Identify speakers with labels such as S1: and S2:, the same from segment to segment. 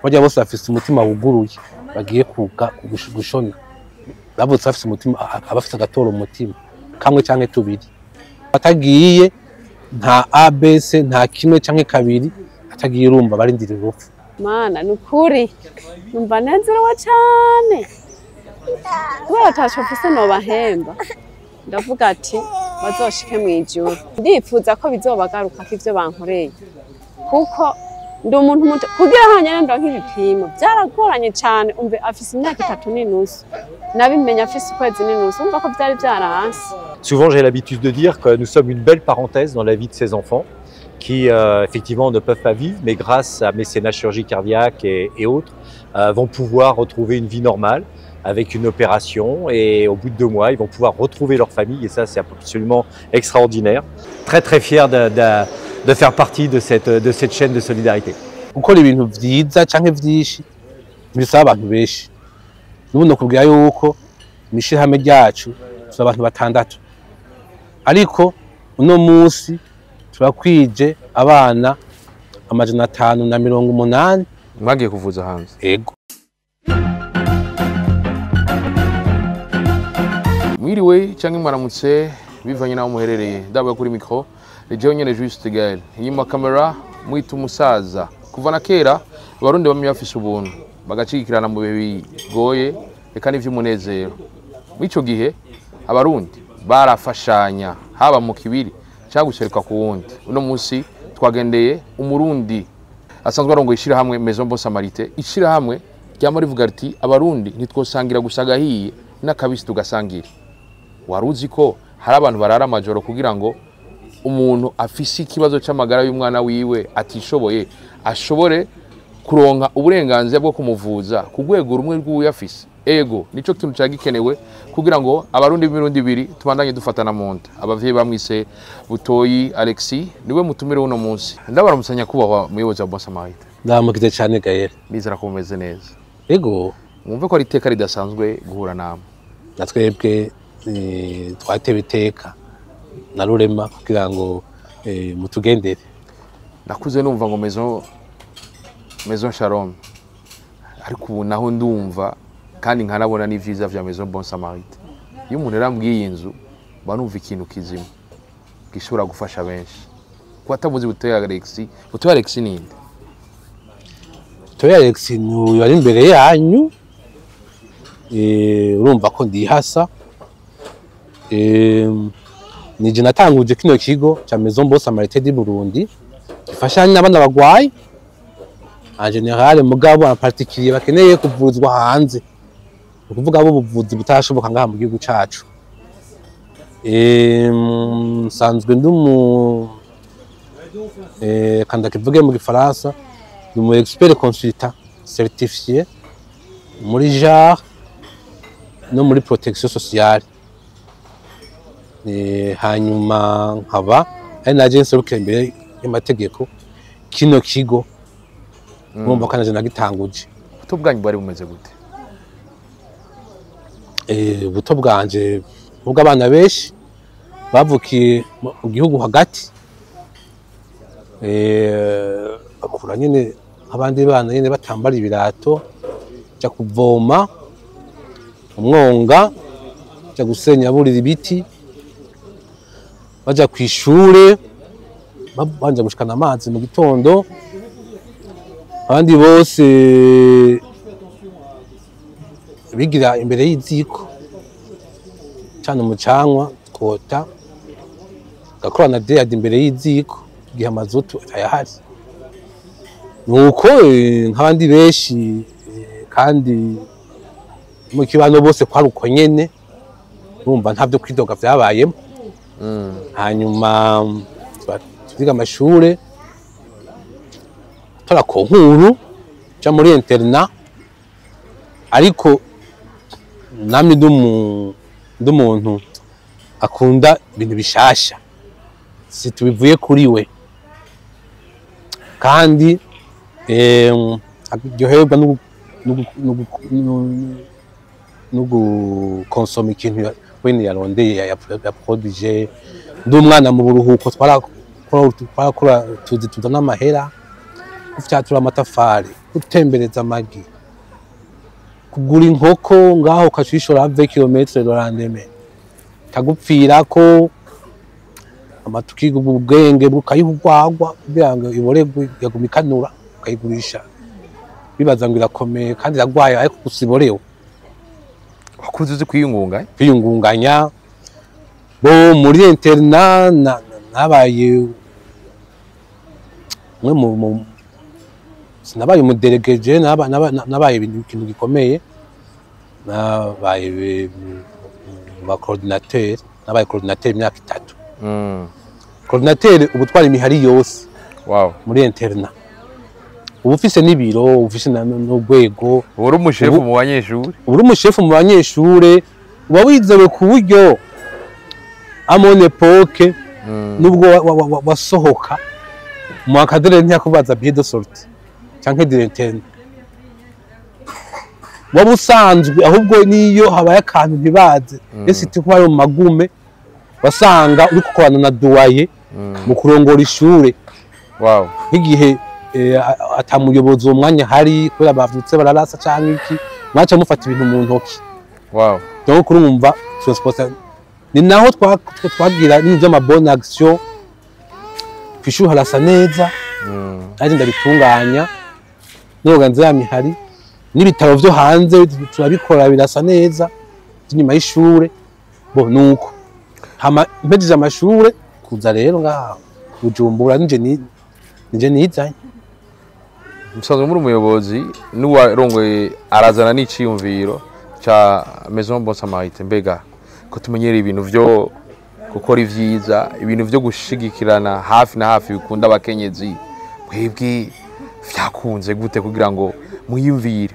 S1: Bajya bose bafise umutima wuguruye, bagiye kuga gushona, bavutse bafise umutima, abafise agatoro umutima kamwe canke tubiri. Batagiye nta ABC, nta kimwe canke kabiri, atagiye urumva barindira urupfu.
S2: Mana, nukuri numva nezerewe cane kubera ataco mfise nobahemba. Ndavuga ati bazoshike mw'ijuru. Ndifuza ko bizobagarukako ivyo bankoreye, kuko ndi umuntu muto. Kugira hanyene ndonke ibipimo vyaragoranye cane. Umve, afise imyaka 3 n'inusu, nabimenya afise ukwezi n'inusu. Umva ko vyari vyaranse.
S3: Souvent, j'ai l'habitude de dire que nous sommes une belle parenthèse dans la vie de ces enfants qui, effectivement, ne peuvent pas vivre, mais grâce à Mécénat Chirurgie Cardiaque et autres, vont pouvoir retrouver une vie normale avec une opération et au bout de 2 mois, ils vont pouvoir retrouver leur famille et ça, c'est absolument extraordinaire. Très, très fier de faire partie de cette chaîne de solidarité.
S1: Gukora ibintu vyiza canke vyinshi ntibisaba abantu benshi. N'ubu nokubwira yuko mw'ishirahamwe ryacu turi abantu batandatu, ariko uno musi turakwije abana 580.
S4: Mwagiye kuvuza hanze?
S1: Ego.
S4: Mwiriwe cyangwa mwaramutse bivanye n'aho muherereye. Ndabaye kuri micro ni jewe nyene Juste Gaël, inyuma kamera mwita umusaza. Kuva na kera Abarundi bamwe bafise ubuntu, bagacikirana mu bihe bigoye reka n'ivy'umunezero. Muri ico gihe Abarundi barafashanya, haba mu kibiri cyangwa guseruka ku wundi. Uno munsi twagendeye Umurundi asanzwe arongoye ishirahamwe Maison Bon Samaritain, ishirahamwe ryama rivuga riti: "Abarundi ntitwosangira gusa agahiye, n'akabisi tugasangira." Wari uzi ko hari abantu barara amajoro kugira ngo umuntu afise ikibazo c'amagara y'umwana wiwe atishoboye ashobore kuronka uburenganzira bwo kumuvuza ku rwego rumwe rw'uyafise? Ego, nico kintu cari gikenewe kugira ngo Abarundi b'imirundi ibiri tubandanye dufatana mu nda. Abavyeyi bamwise Butoyi Alexis, niwe mutumire uno munsi. Ndabaramutsa, nyakubahwa muyobozi wa Bon Samaritain.
S1: Ndamukize cane, Gaël.
S4: Ndizera ko mumeze neza.
S1: Ego.
S4: Mwumve ko ari iteka ridasanzwe guhura namwe.
S1: Na twebwe twatewe iteka na Rurema kugira ngo mutugendere.
S4: Nakuze numva ngo Maison Shalom, ariko ubu naho ndumva kandi nkanabona n'ivyiza vya Maison Bon Samaritain. Iyo umuntu yarambwiye iyi nzu, mba numva ikintu kizima gishobora gufasha benshi. Kuba atamuzi Butoyi Alexis, Butoyi Alexis ninde?
S1: Butoyi Alex ni uyu ari imbere yanyu. Urumva ko ndihasa. Nije natanguje kino kigo ca Maison Bon Samaritain du Burundi, gifasha n'abana bagwaye en général, mugabo en particulier bakeneye kuvuzwa hanze, ni ukuvuga abo ubuvuzi butashoboka ngaha mu gihugu cacu. Nsanzwe ndi umu kanda kivuge mu gifaransa, ndi umu expert consultant certifié muri genre no muri protection sociale. Hanyuma nkaba ari naje nserukira imbere y'amategeko kino kigo. Urumva ko naje nagitanguje.
S4: Ubuto bwanyu bwari bumeze gute?
S1: Ubuto bwanje ubwo abana benshi bavukiye mu gihugu hagati, bakura nyene nk'abandi bana nyene, batambara ibirato, ja kuvoma umwonga, ja gusenya burira ibiti, baja kw'ishure banja gushikana amazi mu gitondo. Abandi bose bigira imbere y'iziko, cana umucanwa, twota, gakorana deyadi imbere y'iziko igihe amazutu atayahari. Nuko nk'abandi benshi, kandi mu kibano bose kwari uko nyene. Urumva nta vyo kwidoga vyabayemo. Hanyuma turiga amashure, tora concours, ja muri internat, ariko namye ndi umuntu akunda ibintu bishasha, si tubivuye kuri we, kandi aryoherwa no gukonsoma ikintu wene yarondeye, yaproduije. Ndi umwana, mu buruhuko twarakora tuzi tuzana amahera, gufyatura amatafari. Gutembereza amagi, kugura inkoko ngaho ukacishora 20 km le lendemain, kagupfirako amatuki, ubwenge bukayiha urwagwa kugira ngo iboregwe, yaguma ikanura, ukayigurisha bibaza ngo irakomeye kandi iragwaye, ariko gusa iborewe.
S4: Wakuze uzi kwiyungunga, eh?
S1: Kwiyungunganya. Bo muri internat nabaye umwe mu sinabaye umu délégué je, nabaye ikintu gikomeye, nabaye mu ba coordinateur, nabaye coordinateur imyaka 3. Coordinateur ubu twara imihari yose muri internat, uba ufise n'ibiro, uba ufise n'urwego.
S4: Uba uri umushefu mu banyeshuri.
S1: Uba uri umushefu mu banyeshure, uba wizewe ku buryo à mon époque nubwo wasohoka mu encadreur ntiyakubaza billet de sortie canke directeur, waba usanzwe. Ahubwo niyo habaye akantu ntibaze ese ko bari mu magume, wasanga uri gukorana na doyen mu kurongora ishure nk'igihe ata muyobozi uwo mwanya hari kubera bavutse bararasa canke iki, mwaca mufata ibintu mu ntoki. Donc urumva transport ni naho twagira n'ibintu by'ama bonne action. Kw'ishuri harasa neza, nanjye ndabitunganya n'ubuganza ya mihari, n'ibitaro vyo hanze turabikora birasa neza inyuma y'ishure. Bo nuko hama mpejeje amashure kuza rero ngaha Bujumbura, nije ni nije nizanye.
S4: Musanzwe muri umuyobozi n'uwarongoye arazana n'iciyumviro ca Maison Bon Samaritain. Mbega ko tumenyereye ibintu vyo gukora ivyiza, ibintu vyo gushigikirana hafi na hafi bikunda abakenyezi, mwebwe vyakunze gute kugira ngo mwiyumvire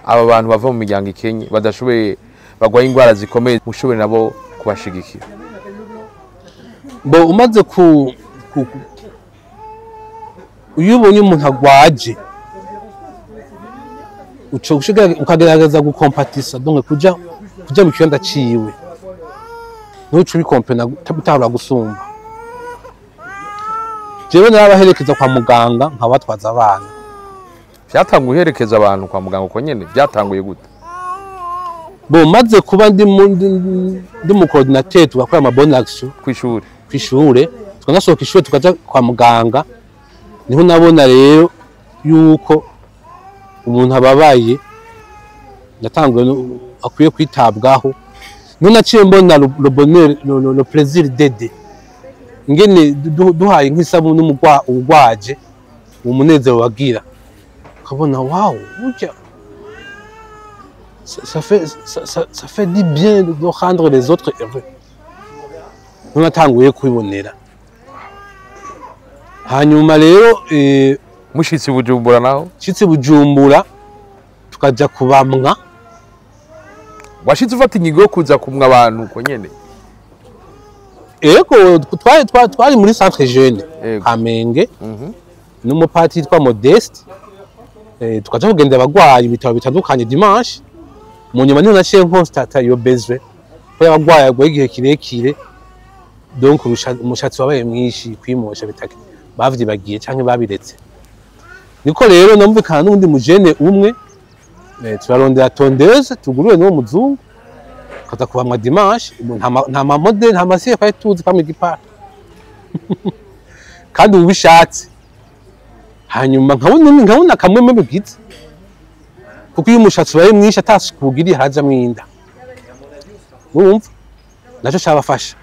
S4: aba bantu bava mu miryango ikenye, badashoboye, bagwaye ingwara zikomeye, mushobore nabo kubashigikira?
S1: Bo umaze ku iyo ubonye umuntu agwaje, uca ukagerageza gukompatisa, donc kuja mu kibanza ciwe, ntuce ubikompena utahora gusumba. Jewe narabaherekeza kwa muganga, nkabatwaza abana.
S4: Vyatanguye uherekeza abantu kwa muganga uko nyene? Vyatanguye gute?
S1: Bo maze kuba ndi mu coordinateur, tugakora ama bonne action
S4: kw'ishuri.
S1: Kw'ishure, tukanasohoka ishure tukaja kwa muganga. Niho nabona rero yuko umuntu ababaye natanguye akwiye kwitabwaho. Niho naciye mbona le bonheur, le plaisir d'aider, ingene duhaye nk'isabune ugwaje, umunezero wagira, ukabona wow, burya ça fait du bien de rendre les autres heureux. Niho natanguye kubibonera. Hanyuma rero
S4: Mushitsi Bujumbura naho?
S1: Nshitse Bujumbura tukaja kubamwa.
S4: Washitse ufata ingingo yo kuza kumwa abantu uko nyene?
S1: Ego, twari muri centre jeune Kamenge n'umupatiri yitwa Modeste, tukaja kugenda abagwayi ibitaro bitandukanye dimanche. Mu nyuma niho naciye nkonstata iyo besoin ko y'abagwayi agwaye igihe kirekire, donc umushatsi wabaye mwinshi, kwimosha bitake, bavyibagiye canke babiretse. Niko rero numvikana n'uwundi mujene umwe, turarondera tondeuse, tuguriwe n'uwo muzungu, kaza kubamwa dimanche. Nta ma modèle, nta masiye twari tuzi kamwe igipara kandi ubishatse. Hanyuma nkabona kamwe mu bigize, kuko iyo umushatsi ubaye mwinshi atasuku ugiriye harajamwo inda, urumva naco cabafasha.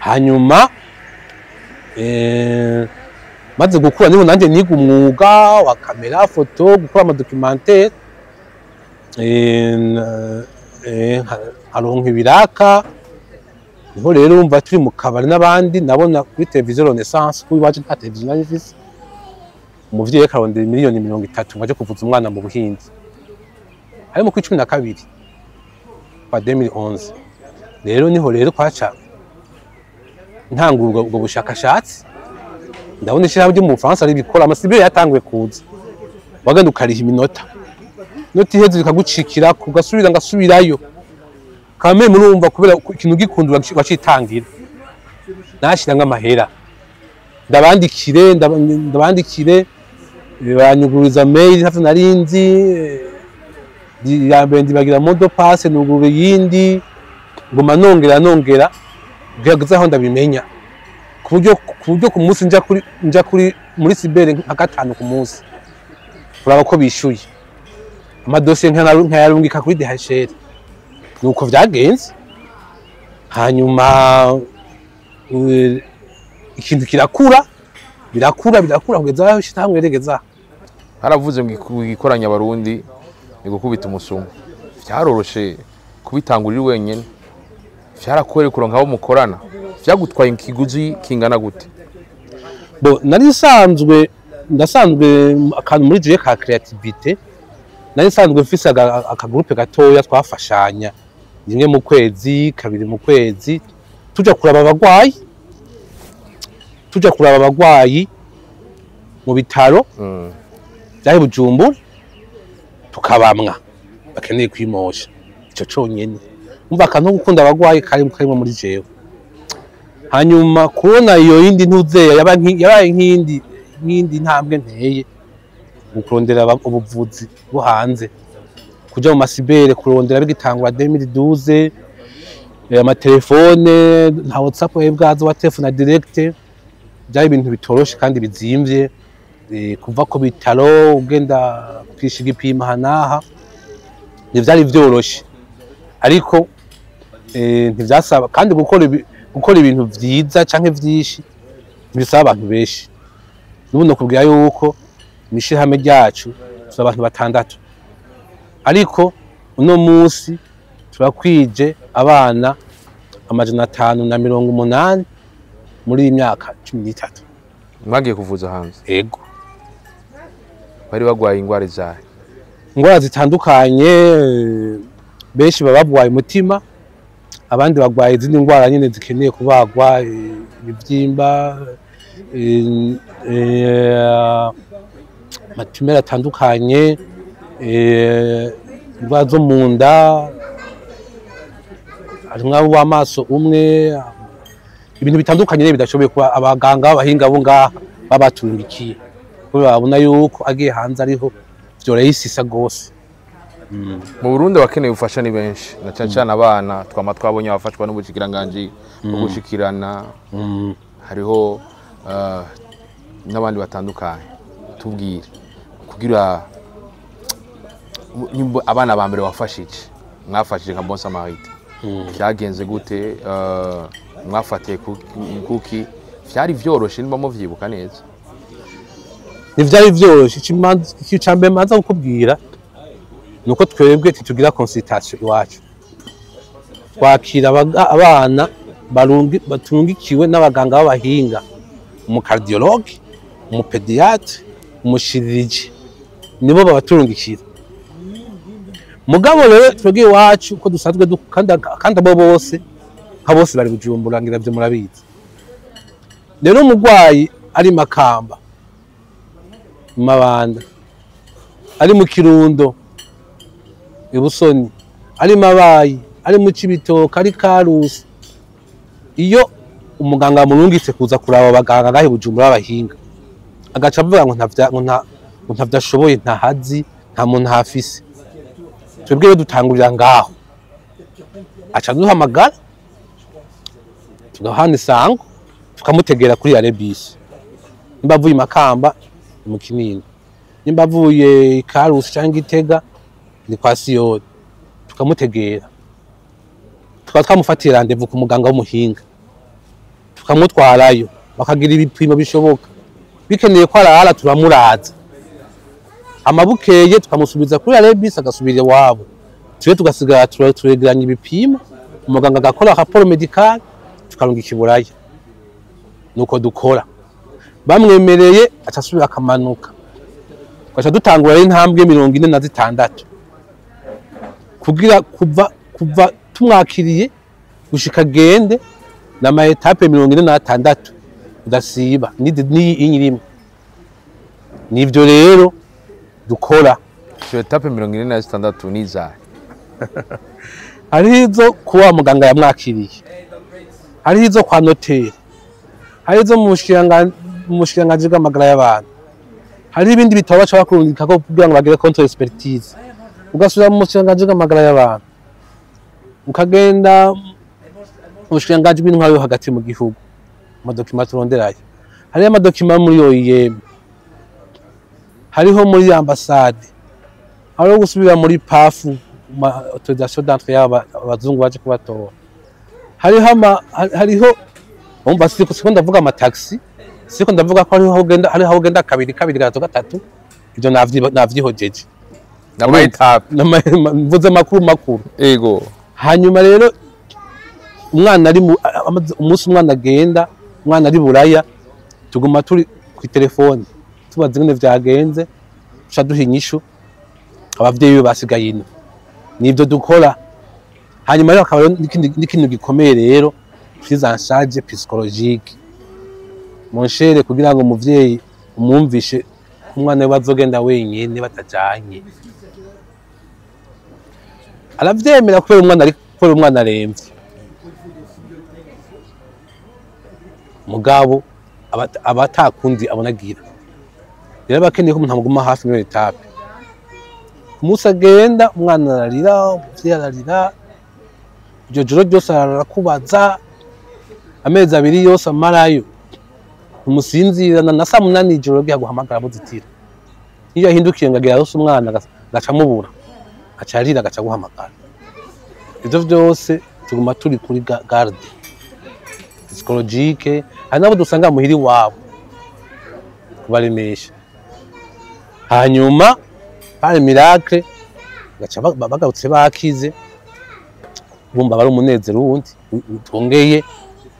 S1: Hanyuma maze gukura niho nanjye niga umwuga wa caméra photo, gukora ama documentaire, nkaronka ibiraka. Niho rero urumva turi mu kabari n'abandi, nabona kuri televiziyo Renaissance, kuko iwacu nta televiziyo nari mfise, umuvyeyi akarondera miliyoni 30 ngo aje kuvuza umwana mu Buhindi, hari mu kwa 12 kwa 2011. Rero niho rero kwaca ntangura ubwo bushakashatsi, ndabona ishirahamwe ryo mu Bufaransa ribikora. Amasibire yatanguye kuza, wagenda ukariha iminota, inota iheze bikagucikira, ugasubira ngasubirayo kame. Murumva kubera ikintu gikunda wacitangira, nashira nk'amahera ndabandikire, ndabandikire. Banyugururiza mail ntavyo nari nzi. Ya mbere ndibagira mot de passe, nugurura iyindi, nguma nongera nongera kugeza aho ndabimenya, ku buryo ku munsi nja kuri muri cyber nka gatanu ku munsi kuraba ko bishuye amadosiye, nkayarungika kuri DHL. Nuko vyagenze. Hanyuma ikintu kirakura, birakura, birakura kugeza aho ishirahamwe regeza.
S4: Haravuze ngo igikoranya Abarundi ni gukubita umusumo. Vyaroroshe kubitangurira wenyene? Vyarakwereka kuronka abo mukorana? Vyagutwaye ikiguzi kingana gute?
S1: Bo nari nsanzwe, ndasanzwe akantu muri jewe ka créativité. Nari nsanzwe mfise akagroupe gatoya twafashanya rimwe mu kwezi, kabiri mu kwezi, tuja kuraba abagwayi mu bitaro vyari Bujumbura, tukabamwa bakeneye kwimosha. Ico conyene umva akantu ko gukunda abagwayi kari karimo muri jewe. Hanyuma kubona iyo yindi ntuzeya yabaye nk'indi ntambwe nteye mu kurondera ubuvuzi bwo hanze, kuja mu macyber kurondera bigitangura 2012. Amatelefone nta WhatsApp bwazo, wa telefone direct, byari ibintu bitoroshe kandi bizimvye. Kuva ku bitaro ugenda kwisha igipimo aha n'aha ntivyari vyoroshe, ariko ntivyasaba kandi gukora ibintu vyiza canke vyinshi ntibisaba abantu benshi. N'ubu nokubwira yuko mw'ishirahamwe ryacu turi abantu batandatu, ariko uno munsi turakwije abana 580 muri iyi myaka 13.
S4: Mwagiye kuvuza hanze?
S1: Ego.
S4: Bari bagwaye ingwara izahe?
S1: Ingwara zitandukanye. Benshi baba bagwaye umutima, abandi bagwaye izindi ndwara nyine zikeneye kubagwa, ibibyimba, amatumeurs atandukanye, indwara zo mu nda, harimwo abo w'amaso umwe, ibintu bitandukanye nyene bidashoboye kuba abaganga b'abahinga bo ngaha babatungikiye, kubera babona yuko agiye hanze ariho vyorayisisa gose.
S4: Mu Burundi abakeneye ubufasha ni benshi, na cyane cyane abana. Twama twabonye abafashwa n'ubushikiranganji bwo gushikirana, hariho n'abandi batandukanye. Tubwire kugira nimba abana ba mbere wafashije, mwafashije nka Bon Samaritain, vyagenze gute? Mwafatiye kuki? Vyari vyoroshe nimba muvyibuka neza?
S1: Ntivyari vyoroshe. Ikintu ca mbere manza kukubwira ni uko twebwe ntitugira consultation iwacu. Twakira abana batungikiwe n'abaganga b'abahinga, umucardiologue, umupédiatre, umuchirurgien, nibo babaturungikira. Mugabo rero twebwe iwacu ko dusanzwe kandi abo bose nka bose bari Bujumbura, ngira vyo murabizi. Rero umurwayi ari Makamba, mu Mabanda, ari mu Kirundo, Ibusoni, ari Mabayi, ari mu Cibitoke, ari Karusi, iyo umuganga amurungitse kuza kuraba abaganga ngahe Bujumbura b'abahinga, agaca avuga ngo ntavya, ngo ntavyo ashoboye, ntahazi, nta muntu ahafise, twebwe rero dutangurira ngaho. Aca duhamagara, tugahana isango, tukamutegera kuri arrêt bus. Nimba avuye i Makamba ni mu Kinindo, nimba avuye i Karusi canke Gitega ni kwa Siyoni, tukamutegera, tukaba twamufatiye rendez-vous ku muganga w'umuhinga, tukamutwarayo, bakagira ibipimo bishoboka. Bikeneye ko arara, turamuraza. Amabukeye tukamusubiza kuri arrêt bus, agasubira iwabo. Twe tugasigara turegeranya ibipimo, umuganga agakora rapport médical, tukarungika i Buraya. Nuko dukora. Bamwemereye aca asubira akamanuka, tugaca dutangura rero intambwe 46 kugira kuva tumwakiriye gushika agende, n'ama étapes 46 udasiba n'iyi rimwe. Nivyo rero dukora.
S4: Izo étapes 46 ni izahe?
S1: Hariho izo kuwa muganga yamwakiriye, hariho izo kwa notaire, hariho izo mu bushikiranganji bw'amagara y'abantu. Hari ibindi bitabo baca bakurungikako kugira ngo bagire contre expertise, ugasubira mu bushikiranganji bw'amagara y'abantu, ukagenda mu bushikiranganji bw'intwaro yo hagati mu gihugu, ama documents turonderayo. Hariho ama documents muri OIM, hariho muri ambasade, hariho gusubira muri PAF, ma autorisation d'entrée y'aba abazungu baje kubatora. Hariho ama hariho, umva, siko ndavuga ama taxi, siko ndavuga ko hariho aho ugenda, hariho aho ugenda kabiri kabiri, gatatu gatatu, ivyo navyihojeje.
S4: N'ama étapes.
S1: Mvuze makuru makuru. Hanyuma rero umwana ari umunsi umwana agenda, umwana ari Buraya, tuguma turi ku telefone tubaza ingene vyagenze, tuca duha inyishu abavyeyi biwe basigaye ino. Nivyo dukora. Hanyuma rero hakaba rero n'ikintu gikomeye rero, prise en charge psychologique, mon cher, kugira ngo umuvyeyi umwumvishe ko umwana we bazogenda wenyene batajanye, aravyemera kubera umwana aremvye. Mugabo aba atakundi abona agira. Rero aba akeneye ko umuntu amuguma hafi muri étape. Umunsi agenda, umwana ararira, umuvyeyi ararira, iryo joro ryose arakubaza, amezi 2 yose amarayo umusinzirana, na saa 8 ijoro giha guhamagara muzitira. Iyo yahindukiye ngo agira yose umwana, agaca amubura, agaca arira, agaca aguhamagara. Ivyo vyose tuguma turi kuri garde psychologique. Hari n'abo dusanga muhira iwabo kubaremesha, hanyuma par miracle gaca bagarutse bakize, bumva bari umunezero wundi twongeye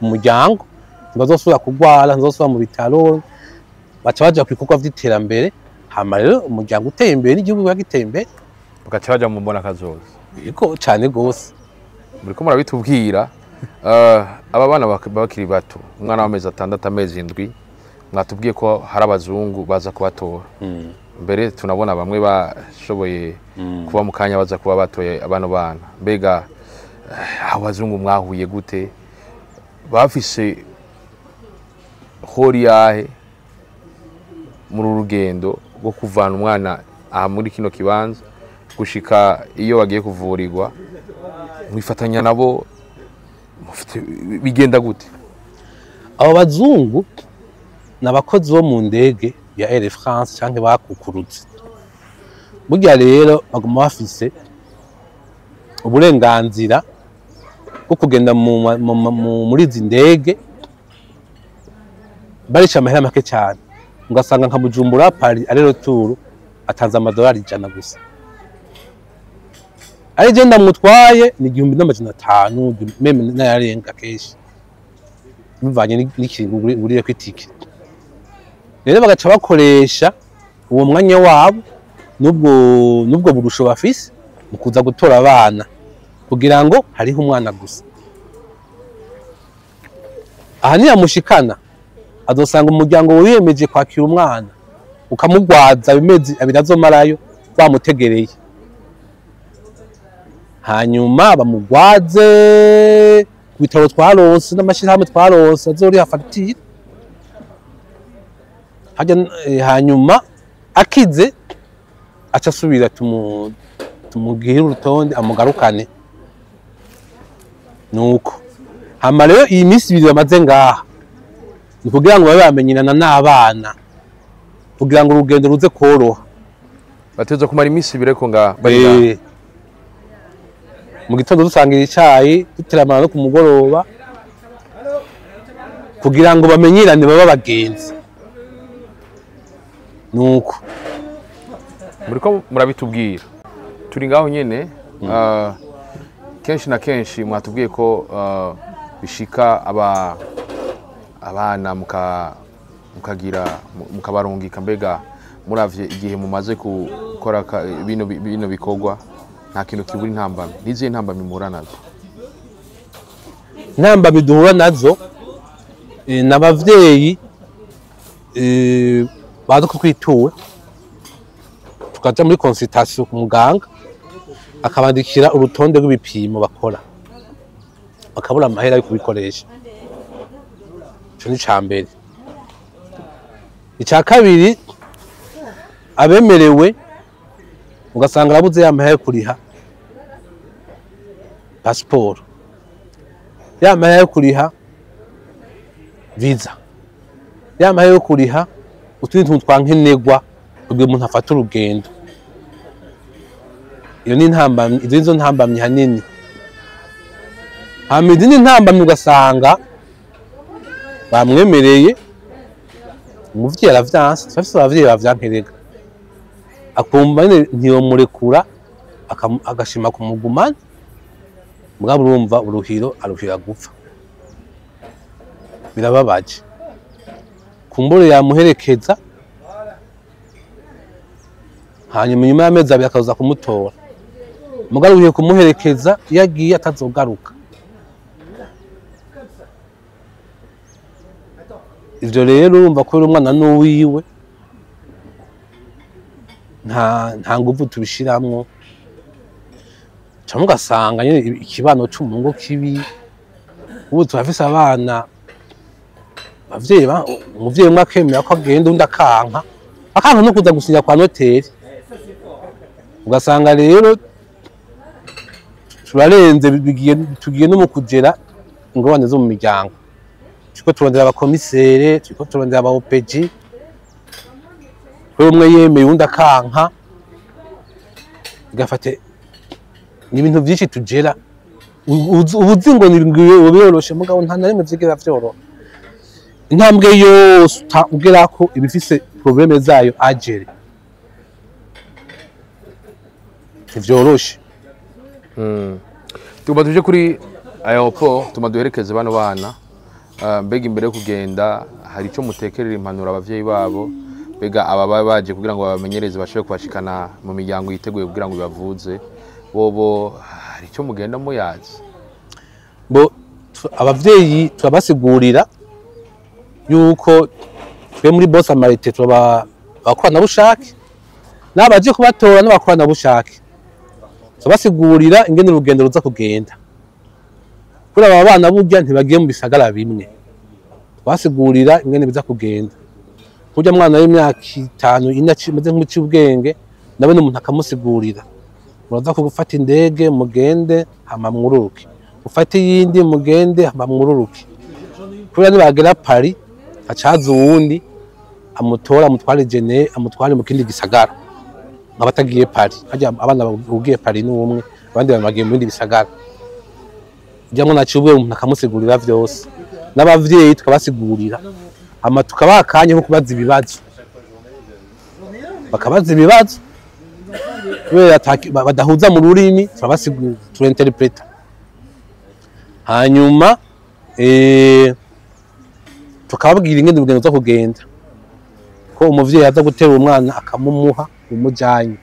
S1: umuryango, ntibazosubira kurwara, ntibazosubira mu bitaro, baca baja ku bikorwa vy'iterambere. Hama rero umuryango uteye imbere n'igihugu kiba giteye imbere.
S4: Bagaca baja mu mbona kazoza.
S1: Yego, cane gose.
S4: Muriko murabitubwira, aba bana bakiri bato, umwana w'amezi 6, amezi 7, mwatubwiye ko hari abazungu baza kubatora. Mbere tunabona bamwe bashoboye kuba mu kanya baza kuba batoye abano bana. Mbega abo bazungu mwahuye gute? Bafise hori yahe muri uru rugendo rwo kuvana umwana aha muri kino kibanza gushika iyo bagiye kuvurirwa? Mwifatanya nabo, bigenda gute?
S1: Abo bazungu ni abakozi bo mu ndege ya Air France canke bakukurutse. Burya rero baguma bafise uburenganzira bwo kugenda muri izi ndege, barisha amahera make cyane, ugasanga nka Bujumbura Paris aller-retour atanze amadolari 100 gusa, ari je ndamutwaye ni 1500, même n'ayarenga kenshi, bivanye n'ikiringo uguriye kw'itike. Rero bagaca bakoresha uwo mwanya wabo n'ubwo burusho bafise mu kuza gutora abana, kugira ngo hariho umwana gusa. Aha niyamushikana azosanga umuryango wiyemeje kwakira umwana, ukamugwaza amezi 2 azomarayo bamutegereye, hanyuma bamugwaze ku bitaro twaronse n'amashirahamwe twaronse azoriha fagitire. Hanyuma akize aca asubira, tumugire urutonde amugarukane. Nuko hama rero iyi minsi 2 bamaze ngaha ni kugira ngo babe bamenyerana n'abana, kugira ngo urugendo ruze koroha.
S4: Bateza kumara iminsi 2 ariko ngaha bari ngaha.
S1: Mu gitondo dusangira icayi, duteramana no ku mugoroba, kugira ngo bamenyerane, babe abagenzi. Nuko
S4: Muriko murabitubwira turi ngaho nyene, kenshi na kenshi mwatubwiye ko bishika abana mukagira mukabarungika. Mbega muravye igihe mumaze gukora bino bikorwa, nta kintu kibura intambamyi? N'izihe ntambamyi muhura nazo?
S1: Intambamyi duhura nazo, n'abavyeyi baza kutwitura, tukaja muri consultation ku muganga, akabandikira urutonde rw'ibipimo bakora, bakabura amahera yo kubikoresha. Ico ni ica mbere. Ica kabiri, Abemerewe ugasanga arabuze ya mahera yo kuriha pasiporo, ya mahera yo kuriha visa, ya mahera yo kuriha utundi tuntu twa nkenerwa kugira umuntu afate urugendo. Iyo ni intambamyi, izo nizo ntambamyi hanini. Hama izindi ntambamyi, ugasanga bamwemereye, umuvyeyi aravyanse. Turafise abavyeyi bavyankerega, akumva nyene ntiyomurekura, agashima kumugumana. Mugabo urumva, uruhiro aruhira gupfa. Birababaje. Kumbure yamuherekeza, hanyuma inyuma y'amezi 2 akaza kumutora. Mugabo uruhiye kumuherekeza, iyo agiye atazogaruka. Ivyo rero urumva ko umwana n'uwiwe, nta nguvu tubishiramwo. Canke ugasanga nyene ikibano co mu ngo kibi. Ubu turafise abana, abavyeyi, umuvyeyi umwe akemera ko agenda, undi akanka, akanka no kuza gusinya kwa noteri. Ugasanga rero turarenze, bigiye, tugiye no mu kugera ingorane zo mu miryango. Turiko turondera aba commissaires, turiko turondera aba OPJ, kubera umwe yemeye, uwundi akanka. Bigafate ni ibintu vyinshi tugera. Ubuzi ngo ni biroroshe, mugabo nta na rimwe vyigera vyoroha. Intambwe yose ugerako iba ifise problèmes zayo à gérer. Ntivyoroshe.
S4: Tugomba tuje kuri aéroport, tuma duherekeze bano bana. Mbega imbere yo kugenda hari icyo mutekerera, impanuro abavyeyi babo? Mbega aba baba baje kugira ngo babamenyereze, bashobore kubashikana mu miryango yiteguye kugira ngo ibavuze, bobo hari icyo mugenda muyazi?
S1: Bo abavyeyi turabasigurira yuko twe muri Bon Samaritain turaba abakoranabushake, n'abaje kubatora n'abakoranabushake. Turabasigurira ingene urugendo ruza kugenda. Kuri aba bana, burya ntibagiye mu bisagara bimwe. Twasigurira ingene biza kugenda. Kurya mwana w'imyaka 5, 4 ameze nk'uciye ubwenge, nawe n'umuntu akamusigurira: muraza gufata indege, mugende, hama mwururuke, ufate iyindi, mugende, hama mwururuke. Kubera nibagera Paris, hacaza uwundi amutora, amutware Geneve, amutware mu kindi gisagara. Nk'abatagiye Paris, harya abana ugiye Paris ni umwe, abandi bagiye mu bindi bisagara. Ujya mwana aciye ubwenge, umuntu akamusigurira vyose, n'abavyeyi tukabasigurira, hama tukabaha akanya ko kubaza ibibazo, bakabaza ibibazo. Kubera badahuza mu rurimi, turabasigura, turinterpreta. Hanyuma tukababwira ingene urugendo ruza kugenda, ko umuvyeyi aza gutera umwana akamumuha umujanye.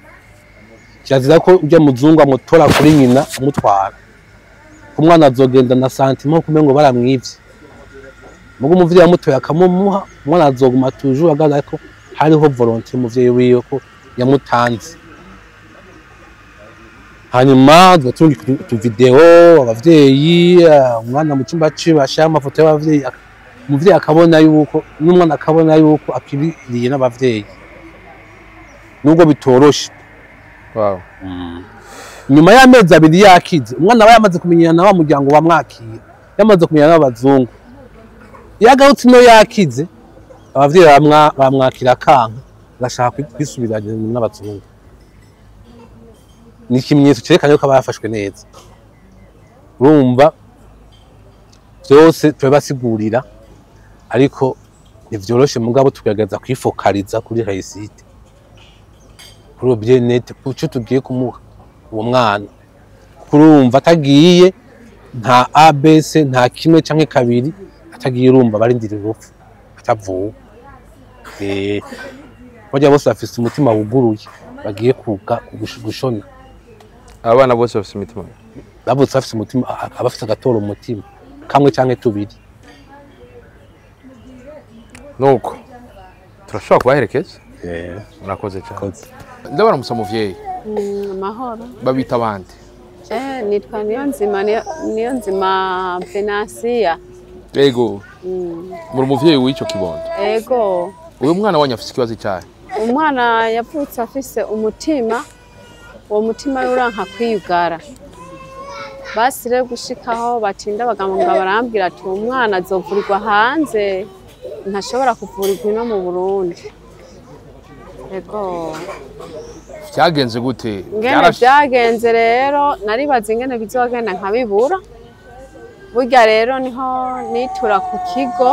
S1: Kirazira ko ujya muzungu amutora kuri nyina amutwara. Umwana azogenda na sentiment kumengo baramwivye. Mugo umuvyeyi amutoye akamumuha, umwana azoguma toujours agaragara ko hariho volonté umuvyeyi wiwe, ko yamutanze. Hanyuma tugatunga utuvideo abavyeyi, umwana mu cyumba ciwe ashira amafoto y'abavyeyi, umuvyeyi akabona yuko n'umwana akabona yuko akiririye n'abavyeyi, nubwo bitoroshe. Nyuma y'amezi 2 yakize, umwana aba yamaze kumenyana na wa muryango wamwakira, yamaze kumenyana n'abazungu. Iyo agarutse ino yakize, abavyeyi bamwakira akanka, agashaka kwisubiranya n'abazungu. Ni ikimenyetso cerekana yuko aba yafashwe neza. Urumva, vyose turabasigurira, ariko ntivyoroshe. Mugabo tugerageza kwifokaliza kuri réussite, kuri bien-être, kuco tugiye kumuha uwo mwana. Kurumva atagiye, nta ABC, nta kimwe canke kabiri. Atagiye, urumva barindira urupfu atavuwe. Barya bose bafise umutima wuguruye, bagiye kuga gushona.
S4: Abana bose bafite imitima
S1: Bavutse bafise umutima, abafise agatoro mu mutima kamwe canke tubiri.
S4: Nuko turashobora kubaherekeza. Murakoze cyane.
S1: Koze.
S4: Ndabaramutsa muvyeyi.
S2: Amahoro.
S4: Babita abandi?
S2: Nitwa Niyonzima, Niyonzima Venansia.
S4: Yego, muri umuvyeyi w'ico kibondo?
S2: Ego.
S4: Uyu mwana wanyu afise ikibazo cyahe?
S2: Umwana yavutse afise umutima, uwo mutima uranka kwiyugara. Basi rero gushikaho batinda abaganga barambwira ati uwo mwana azovurirwa hanze, ntashobora kuvurirwa ino mu Burundi. Ego.
S4: Vyagenze gute?
S2: Ingene vyagenze rero naribaza ingene bizogenda nkabibura. Burya rero niho nitura ku kigo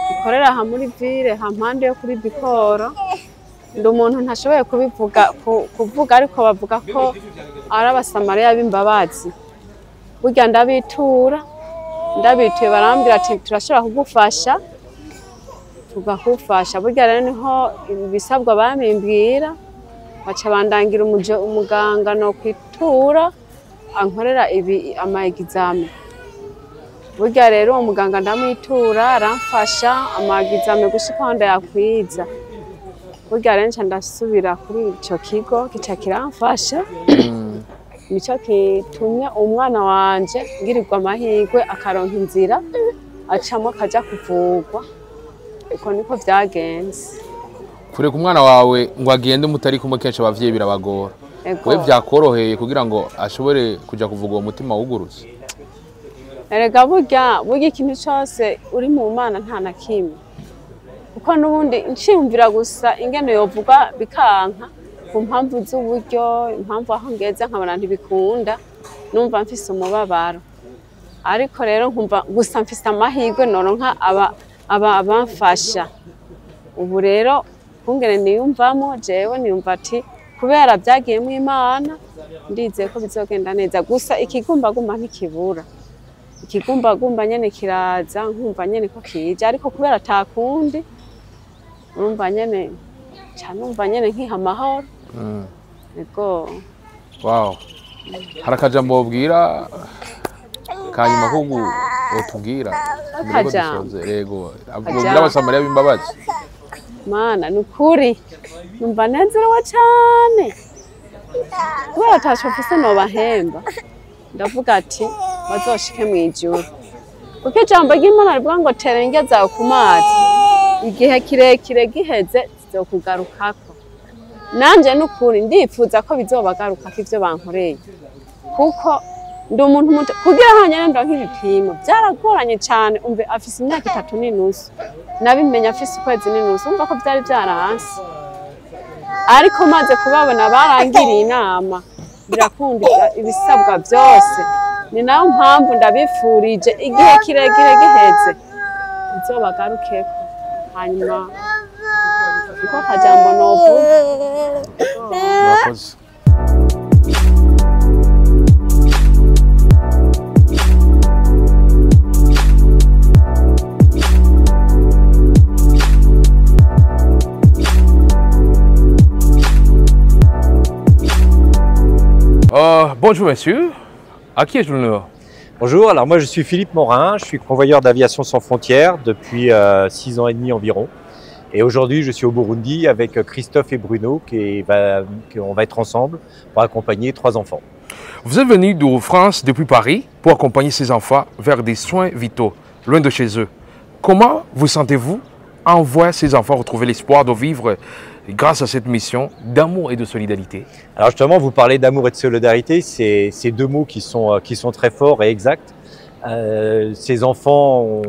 S2: gikorera aha muri ville hampande yo kuri Bikoro. Ndi umuntu ntashoboye kubivuga kuvuga, ariko bavuga ko ari abasamariya b'imbabazi. Burya ndabitura, ndabituye barambwira ati turashobora kugufasha, tugakufasha. Burya rero niho ibisabwa bamimbwira, baca bandangira umuganga no kwitura ankorera ibi ama examen. Burya rero uwo muganga ndamwitura aramfasha ama examen gushika aho ndayakwiza. Burya rero nca ndasubira kuri ico kigo kica kiramfasha. Nico kitumye umwana wanje ngirirwa amahirwe akaronka inzira acamwo akaja kuvurwa. Uko niko vyagenze.
S4: Kureka umwana wawe ngo agende mutari kumwe kenshi abavyeyi birabagora.
S2: Ego.
S4: We vyakoroheye kugira ngo ashobore kuja kuvuga uwo mutima wugurutse?
S2: Erega burya ikintu cose uri mu Mana nta na kimwe. Kuko n'ubundi nciyumvira gusa ingene yovuga bikanka ku mpamvu z'uburyo, impamvu aho ngeze nkabona ntibikunda, numva mfise umubabaro. Ariko rero nkumva gusa mfise amahirwe noronka abamfasha. Ubu rero kungene niyumvamo jewe niyumva ati kubera vyagiyemwo Imana ndizeye ko bizogenda neza. Gusa ikigumbagumba ntikibura. Ikigumbagumba nyene kiraza nkumva nyene ko kije, ariko kubera atakundi urumva nyene ca numva nyene nkiha amahoro. Ego.
S4: Wow. Hari akajambo wobwira kanyuma ko wotubwira?
S2: Akajambo.
S4: Yego. Wobwira abasamariya b'imbabazi?
S2: Mana nukuri numva nezerewe cane. Kubera ataco mfise nobahemba, ndavuga ati bazoshike mw'ijuru. Kuko ijambo ry'Imana rivuga ngo tera indya zawe ku mazi, igihe kirekire giheze zizokugarukako. Nanje nukuri ndifuza ko bizobagarukako ivyo bankoreye, kuko ndi umuntu muto. Kugira hanyene ndonke ibipimo vyaragoranye cane. Umve afise imyaka 3.5, nabimenya afise ukwezi n'inusu, umva ko vyari vyaranse. Ariko maze kubabona barangiriye inama, birakunda ibisabwa vyose. Ni nayo mpamvu ndabifurije igihe kirekire giheze bizobagarukeko. Hanyuma niko kajambo novuga.
S4: Murakoze. Bonjour monsieur, à qui ai-je l'honneur?
S3: Bonjour, alors moi je suis Philippe Morin, je suis convoyeur d'Aviation Sans Frontières depuis 6 ans et demi environ. Et aujourd'hui je suis au Burundi avec Christophe et Bruno, on va être ensemble pour accompagner 3 enfants.
S4: Vous êtes venu de France depuis Paris pour accompagner ces enfants vers des soins vitaux, loin de chez eux. Comment vous sentez-vous en voyant ces enfants retrouver l'espoir de vivre grâce à cette mission d'amour et de solidarité?
S3: Alors justement, vous parlez d'amour et de solidarité, c'est deux mots qui sont très forts et exacts. Ces enfants,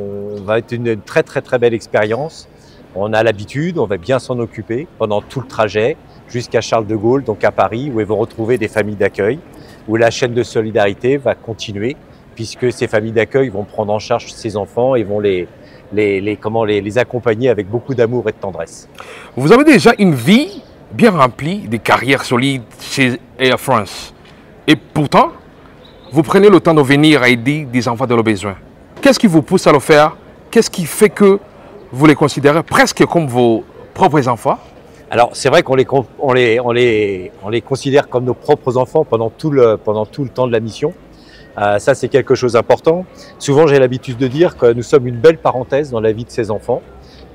S3: va être une très très très belle expérience. On a l'habitude, on va bien s'en occuper pendant tout le trajet jusqu'à Charles de Gaulle, donc à Paris, où ils vont retrouver des familles d'accueil, où la chaîne de solidarité va continuer, puisque ces familles d'accueil vont prendre en charge ces enfants et vont les accompagner avec beaucoup d'amour et de tendresse.
S4: Vous avez déjà une vie bien remplie, des carrières solides chez Air France. Et pourtant, vous prenez le temps de venir aider des enfants dans le besoin. Qu'est-ce qui vous pousse à le faire? Qu'est-ce qui fait que vous les considérez presque comme vos propres enfants?
S3: Alors, c'est vrai qu'on les considère comme nos propres enfants pendant tout le temps de la mission. Ça, c'est quelque chose d'important. Souvent, j'ai l'habitude de dire que nous sommes une belle parenthèse dans la vie de ces enfants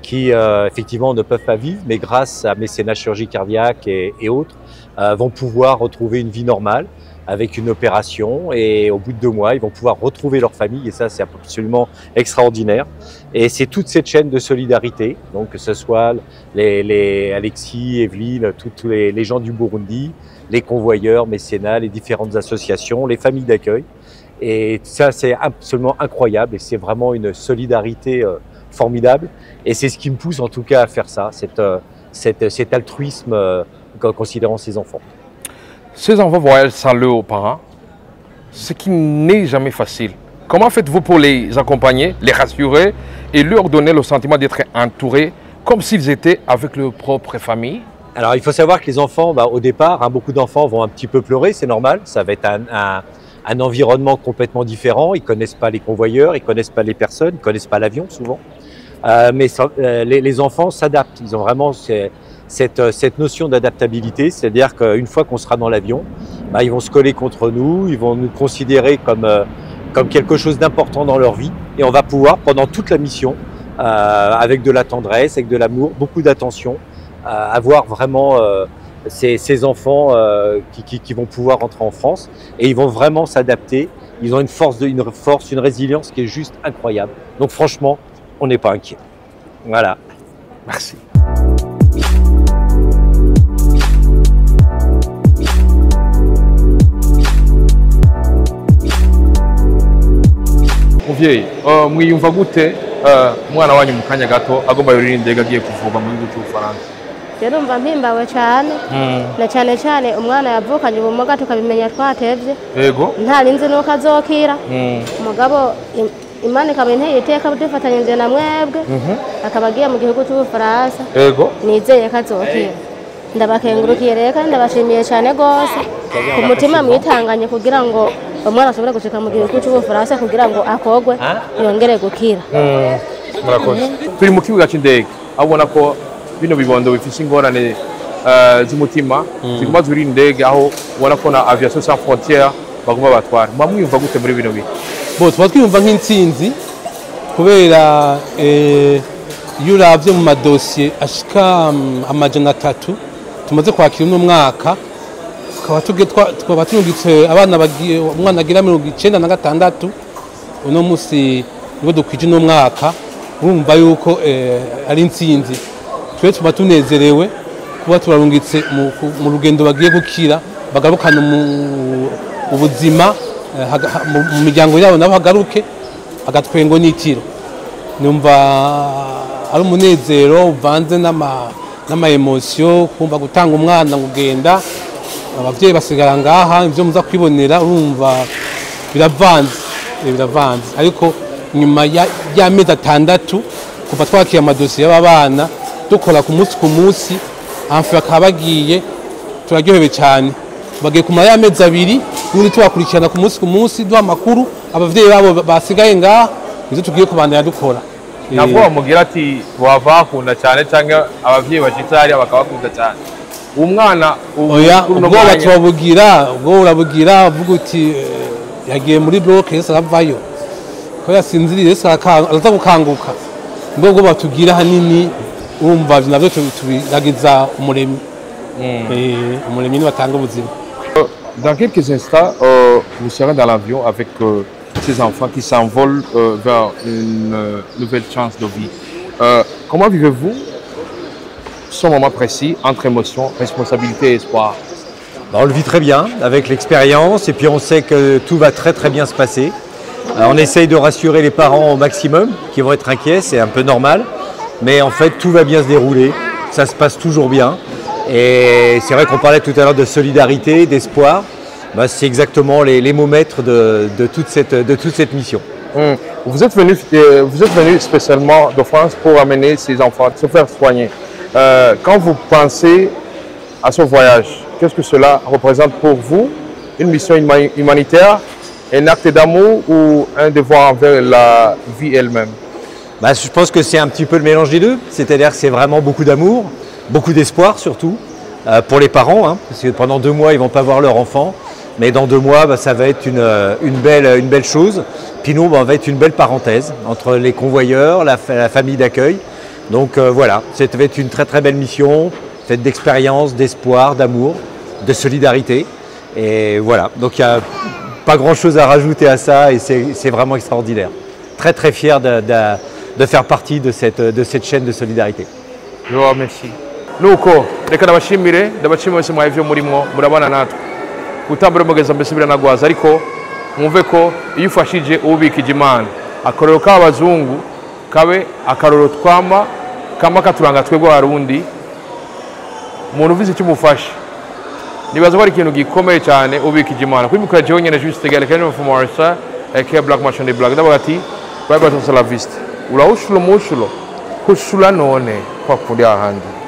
S3: qui, effectivement, ne peuvent pas vivre, mais grâce à Mécénat Chirurgie Cardiaque et autres, vont pouvoir retrouver une vie normale avec une opération et au bout de 2 mois, ils vont pouvoir retrouver leur famille et ça, c'est absolument extraordinaire. Et c'est toute cette chaîne de solidarité, donc que ce soit les Alexis, Evelyne, tous les gens du Burundi, les convoyeurs, mécénats, les différentes associations, les familles d'accueil. Et ça, c'est absolument incroyable et c'est vraiment une solidarité formidable. Et c'est ce qui me pousse en tout cas à faire ça, cet altruisme considérant ces enfants.
S4: Ces enfants voyagent sans leurs parents, ce qui n'est jamais facile. Comment faites-vous pour les accompagner, les rassurer et leur donner le sentiment d'être entourés comme s'ils étaient avec leur propre famille?
S3: Alors, il faut savoir que les enfants, au départ, hein, beaucoup d'enfants vont un petit peu pleurer, c'est normal. Ça va être un environnement complètement différent. Ils ne connaissent pas les convoyeurs, ils ne connaissent pas les personnes, ils ne connaissent pas l'avion souvent. Mais les enfants s'adaptent. Ils ont vraiment cette notion d'adaptabilité, c'est-à-dire qu'une fois qu'on sera dans l'avion, ils vont se coller contre nous, ils vont nous considérer comme quelque chose d'important dans leur vie et on va pouvoir, pendant toute la mission, avec de la tendresse, avec de l'amour, beaucoup d'attention, avoir vraiment ces enfants qui vont pouvoir rentrer en France et ils vont vraiment s'adapter. Ils ont une force, une résilience qui est juste incroyable. Donc franchement, on n'est pas inquiet. Voilà.
S4: Merci. Muvyeyi, mwiyumva gute umwana wanyu mu kanya gato agomba yurira indege agiye kuvurwa mu gihugu cy'Ubufaransa?
S5: Rero mva mpimbawe cyane na cyane cyane umwana yavukanye ubumuga tukabimenya twatevye.
S4: Yego.
S5: Ntarinzi nuko azokira. Umugabo Imana ikaba inteye iteka dufatanyije na mwebwe akaba agiye mu gihugu cy'Ubufaransa.
S4: Yego.
S5: Nizeye ko azokira. Ndabakengurukiye rero kandi ndabashimiye cyane gose ku mutima mwitanganye kugira ngo umwana ashobore gushika mu gihugu cy'Ubufaransa kugira ngo akogwe yongere gukira.
S4: Murakoze. Turi mu kibuga cy'indege aho ubona ko bino bibondo bifise ingorane z'umutima ziguma zuri indege aho ubona ko na Aviation Sans Frontières baguma batwara. Muba mwiyumva gute muri bino bihe?
S1: Bo tuba twiyumva nk'intsinzi kubera iyo uravye mu madosiye ashika 300 tumaze kwakira uno mwaka tukaba turungitse abana bagiye umwana agira 96 uno musi nibo dukwije uno mwaka, urumva yuko ari intsinzi. Twe tuba tunezerewe kuba turarungitse mu rugendo bagiye gukira bagarukana ubuzima mu miryango yabo nabo hagaruke agatwengo n'itiro. Numva ari umunezero uvanze n'ama emotion, kumva gutanga umwana kugenda abavyeyi basigara ngaha ivyo muza kwibonera, urumva biravanze ariko nyuma y'amezi 6 kuva twakiye amadosiye y'abana dukora ku munsi ku munsi amfi bakaba bagiye turaryohewe cyane. Bagiye kumara y'amezi 2 ubundi tubakurikirana ku munsi ku munsi duha amakuru abavyeyi babo basigaye ngaha, nizo tugiye kubandanya dukora.
S4: Ntabwo bamugira ati wabakunda cyane cyangwa abavyeyi bashitse hariya bakabakunda cyane. Umwana
S1: oya ubwoba turabugira, ubwo urabugira uvuga uti yagiye muri block yese aravayo ko yasinziriye yese araza gukanguka. Nibwo bwoba tugira hanini, urumva navyo tubiragiza umuremyi. Umuremyi niwe atanga ubuzima.
S4: Dans quelques instants, vous serez dans l'avion avec ces enfants qui s'envolent vers une nouvelle chance de vie. Comment vivez-vous ce moment précis entre émotion, responsabilité et espoir?
S3: On le vit très bien avec l'expérience et puis on sait que tout va très très bien se passer. On essaye de rassurer les parents au maximum qui vont être inquiets, c'est un peu normal. Mais en fait, tout va bien se dérouler, ça se passe toujours bien. Et c'est vrai qu'on parlait tout à l'heure de solidarité, d'espoir. C'est exactement les mots maîtres de toute cette mission.
S4: Vous êtes venu spécialement de France pour amener ces enfants se faire soigner. Quand vous pensez à ce voyage, qu'est-ce que cela représente pour vous? Une mission humanitaire, un acte d'amour ou un devoir envers la vie elle-même?
S3: Je pense que c'est un petit peu le mélange des deux. C'est-à-dire que c'est vraiment beaucoup d'amour, beaucoup d'espoir surtout, pour les parents, hein, parce que pendant 2 mois, ils ne vont pas voir leur enfant. Mais dans 2 mois, ça va être une belle chose. Puis nous, on va être une belle parenthèse entre les convoyeurs, la famille d'accueil. Donc voilà, ça va être une très très belle mission, faite d'expérience, d'espoir, d'amour. de solidarité. Et voilà, donc il n'y a pas grand-chose à rajouter à ça et c'est vraiment extraordinaire. Très très fier de faire partie de cette chaîne de solidarité.
S4: Je vous remercie. Nuko reka ndabashimire, ndabashimire wese mwaye ivyo murimwo murabana natwe gutambura mugeza mbese biranagwaza, ariko mwumve ko iyo ufashije ubikije Imana. Akarorero k'abazungu kabe akarorero twama kama katuranga twebwe Abarundi. Umuntu uvize icyo umufasha, nibaza ko ari ikintu gikomeye cyane ubikije Imana. Kuri micro jewe nyene Juste Gale Kenny from Marsa aka Black Machine Black, ndavuga ati bye bye, hasta la vista, urawushulo mushulo kushula none kwa kundi ahandi.